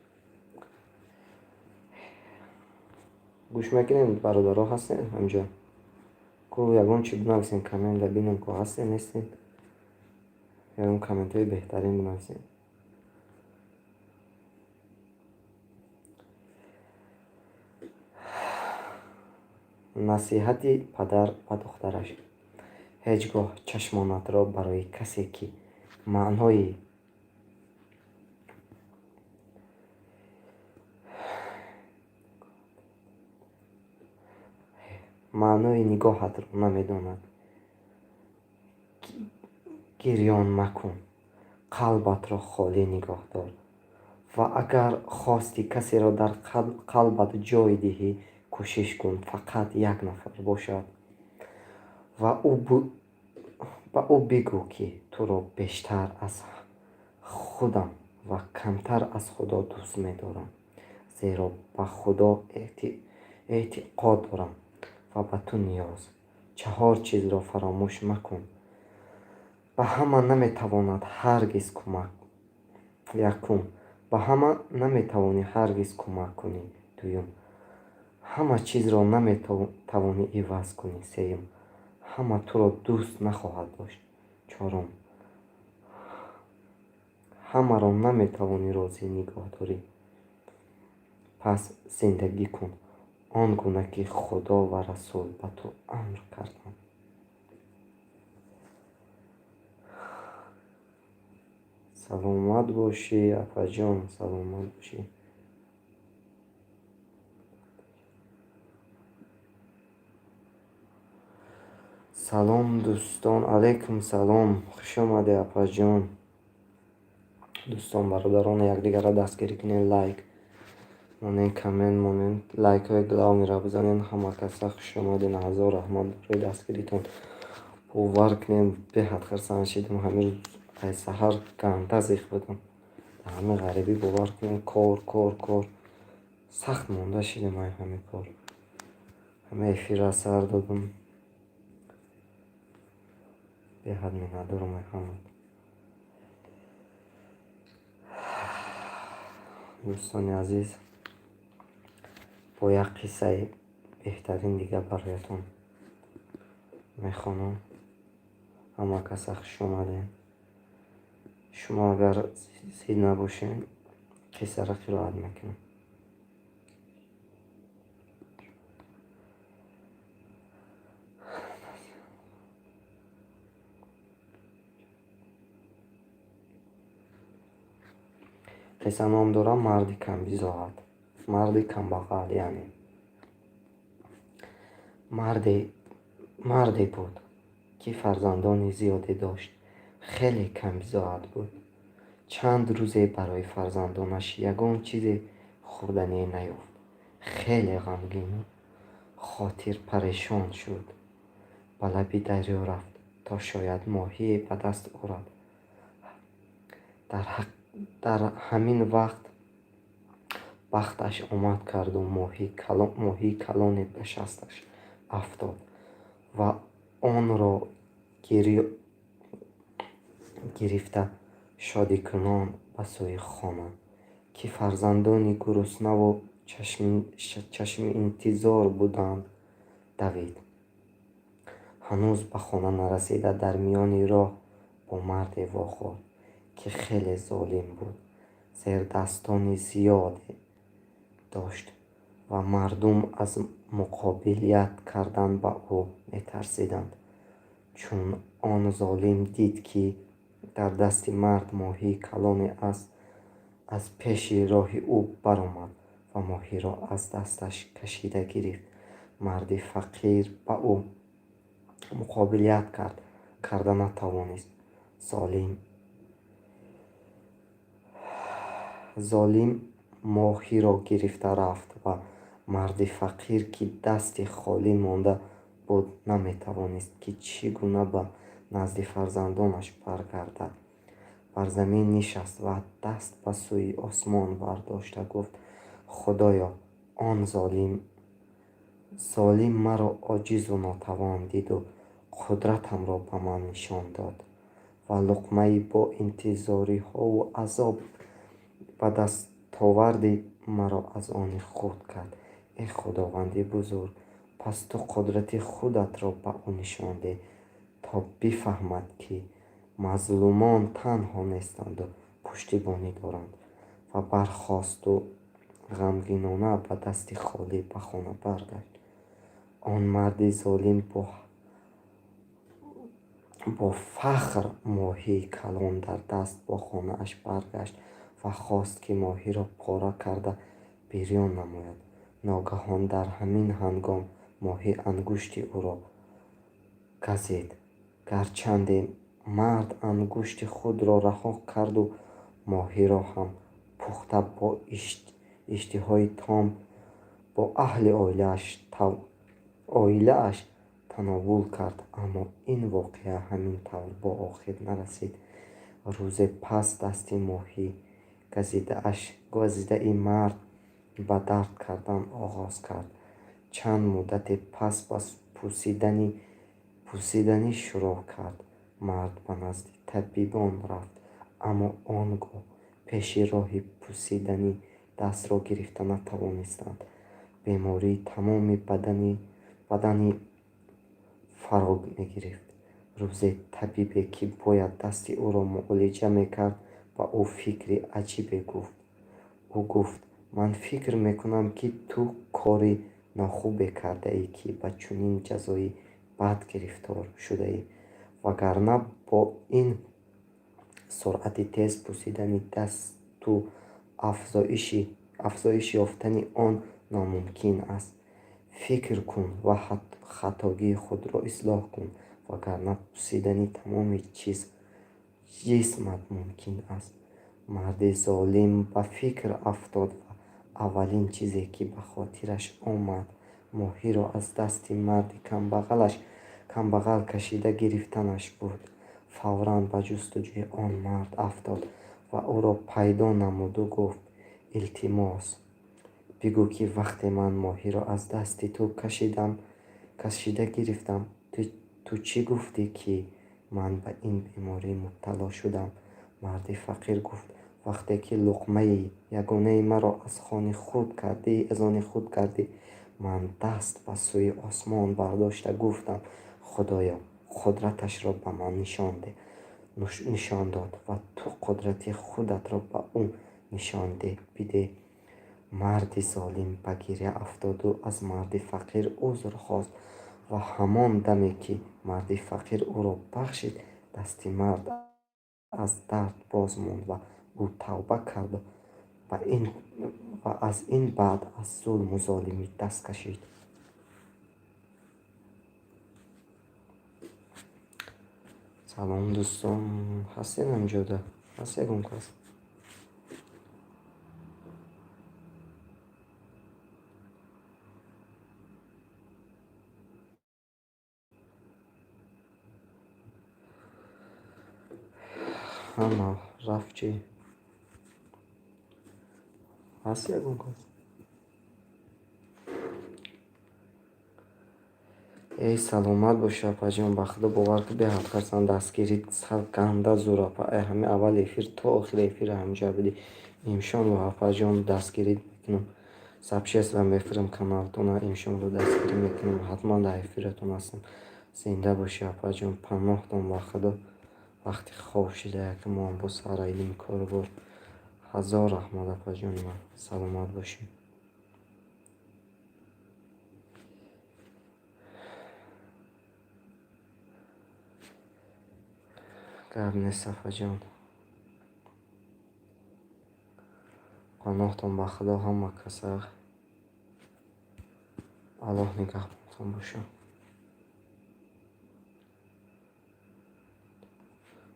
Гӯш мекунем, бародаро, ҳастед ҳамҷо? Ку ягон чи бинависем коммента, бинем, ку ҳастед, нестед. Ягон комментҳои беҳтарин бинависем. Насиҳати падар ба духтараш. Ҳеҷ гоҳ чашмонатро барои касе, ки маънои нигоҳатро намедонад, гирён макун. Қалбатро холӣ нигоҳ дор. Ва агар хостӣ касеро дар қалбат ҷой диҳӣ, кӯшиш кун фақат як нафар бошад ва ба ӯ бигӯ, ки туро бештар аз худам ва камтар аз Худо дӯст медорам, зеро ба Худо эътиқод дорам ва ба ту ниёз. Чаҳор чизро фаромӯш макун. Ба ҳама наметавонад ҳаргиз кӯмак. Якум, ба ҳама наметавонӣ ҳаргиз кӯмак кунӣ. Дуюм, ҳама чизро наметавонӣ иваз кунӣ. Сеюм, ҳама туро дӯст нахоҳад дошт. Чорум, Ҳамаро наметавонӣ розӣ нигоҳ дорӣ. Пас зиндагӣ кун он гуна, ки Худо ва Расул ба ту амр карданд. Саломат бошӣ, апаҷон, саломат бошӣ. Салом, дӯстон, алайкум салом, хуш омадед, апаҷон. Дӯстон, бародарон, якдигарро дастгирӣ кунед, лайк монед, коммент монед, лайкҳои главный ро бизанед. Ҳама каса хуш омадед, ҳазор раҳмат барои дастгиритон. Бовар кунед, беҳад хурсанд шидам. Ҳамин рӯз ай саҳар ганда зиқ будам. Дар ҳамин ғарибӣ, бовар кунед, кор, кор, кор, сахт монда шидам ай ҳамин кор. Ҳама эфирро сар додам. Беҳад миннатдорам ай ҳама. Дӯстони азиз, бо як қиссаи беҳтарин дига бароятон мехонам. Ҳама каса хуш омадед. Шумо агар зид набошед, қиссаро қироат мекунам. Қисса ном дорад «Марди камбизоат», марди камбағал, яъне. Марде буд, ки фарзандони зиёде дошт. Хеле камбизоат буд. Чанд рӯзе барои фарзандонаш ягон чизе хӯрданӣ наёфт. Хеле ғамгину хотирпарешон шуд. Ба лаби дарё рафт, то шояд моҳие ба даст орад. Дар ҳамин вақт бахташ омад карду моҳии калоне ба шасташ афтод ва онро гирифта, шодикунон ба сӯи хона, ки фарзандони гуруснаву чашминтизор буданд, давид. Ҳанӯз ба хона нарасида, дар миёни роҳ бо марде вохӯрд, ки хеле золим буд, зердастони зиёде дошт ва мардум аз муқобилят кардан ба ӯ метарсиданд. Чун он золим дид, ки дар дасти мард моҳии калоне аст, аз пеши роҳи ӯ баромад ва моҳиро аз дасташ кашида гирифт. Марди фақир ба ӯ муқобилят карда натавонист. Золим моҳиро гирифта рафт ва марди фақир, ки дасти холӣ монда буд, наметавонист, ки чӣ гуна ба назди фарзандонаш баргардад. Бар замин нишаст ва даст ба сӯи осмон бардошта гуфт: «Худоё, он золим маро оҷизу нотавон диду қудратамро ба ман нишон дод ва луқмаи бо интизориҳову азоб ба дастоварди маро аз они худ кард. Э Худованди бузург, пас ту қудрати худатро ба ӯ нишон деҳ, то бифаҳмад, ки мазлумон танҳо нестанду пуштибонӣ доранд». Ва бархосту ғамгинона ба дасти холӣ ба хона баргашт. Он марди золим бо фахр моҳии калон дар даст ба хонааш баргашт ва хост, ки моҳиро пора карда бирён намояд. Ногаҳон дар ҳамин ҳангом моҳӣ ангушти ӯро газид. Гарчанде мард ангушти худро раҳо карду моҳиро ҳам пухта бо иштиҳои том бо аҳли оилааш тановул кард, аммо ин воқеа ҳамин тавр ба охир нарасид. Рӯзе пас дасти моҳӣ газидаи мард ба дард кардан оғоз кард. Чанд муддате пас ба пусиданӣ шурӯъ кард. Мард ба назди табибон рафт, аммо он гоҳ пеши роҳи пусидани дастро гирифта натавонистанд. Беморӣ тамоми бадани фаро мегирифт. Рӯзе табибе, ки бояд дасти ӯро муолиҷа мекард, Ба ӯ фикри аҷибе гуфт. Ӯ гуфт: «Ман фикр мекунам, ки ту кори нохубе кардаӣ, ки ба чунин ҷазои бад гирифтор шудаӣ, вагарна бо ин суръати тез пусидани дасту афзоиш ёфтани он номумкин аст. Фикр кун ва хатогии худро ислоҳ кун, вагарна пусидани тамоми ҷисмат мумкин аст». Марди золим ба фикр афтод ва аввалин чизе, ки ба хотираш омад, моҳиро аз дасти марди камбағал кашида гирифтанаш буд. Фавран ба ҷустуҷӯи он мард афтод ва ӯро пайдо намуду гуфт: «Илтимос, бигӯ, ки вақте ман моҳиро аз дасти ту кашида гирифтам, ту чӣ гуфтӣ, ки ман ба ин беморӣ мубтало шудам?» Марди фақир гуфт: «Вақте ки луқмаи ягонаи маро аз они худ кардӣ, ман даст ба сӯи осмон бардошта гуфтам: Худоё, қудраташро ба ман нишон дод ва ту қудрати худатро ба ӯ нишон бидеҳ». Марди золим ба гиря афтоду аз марди фақир узр хост ва ҳамон даме, ки марди фақир ӯро бахшид, дасти мард аз дард боз монд ва ӯ тавба кард ва аз ин баъд аз зулму золимӣ даст кашид. Салом, дӯстон, ҳастед ҳамҷода? Ҳаст ягон кас? Ҳама рафт чӣ? Ҳаст ягон кас? Эй, саломат бошӣ, апаҷон, ба худо бовар ки беҳад хурсанд, дастгирит сар ганда зур, апа. Ай ҳами аввали эфир то охири эфир ҳамҷа будӣ. Иншоалло, апаҷон, дастгирит мекунам. Сообщество мефирам каналтона, иншоалло, дастгирӣ мекунам. Ҳатман дар эфиратон ҳастам. Зинда бошӣ, апаҷон, паноҳтон ба худо. Вақти хоб шида яке моам бо сараилим корубор. Ҳазор раҳмат, апаҷони ман, саломат бошӣ. Гап нест, апаҷон. Паноҳтон ба худо, ҳама каса. Аллоҳ нигаҳбонтон бошад.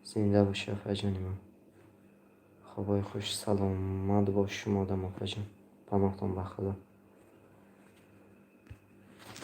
Зинда бошӣ, апаҷони ман. Хобҳои хуш, саломат бош шумо одам, апаҷон. Паноҳтон ба худо.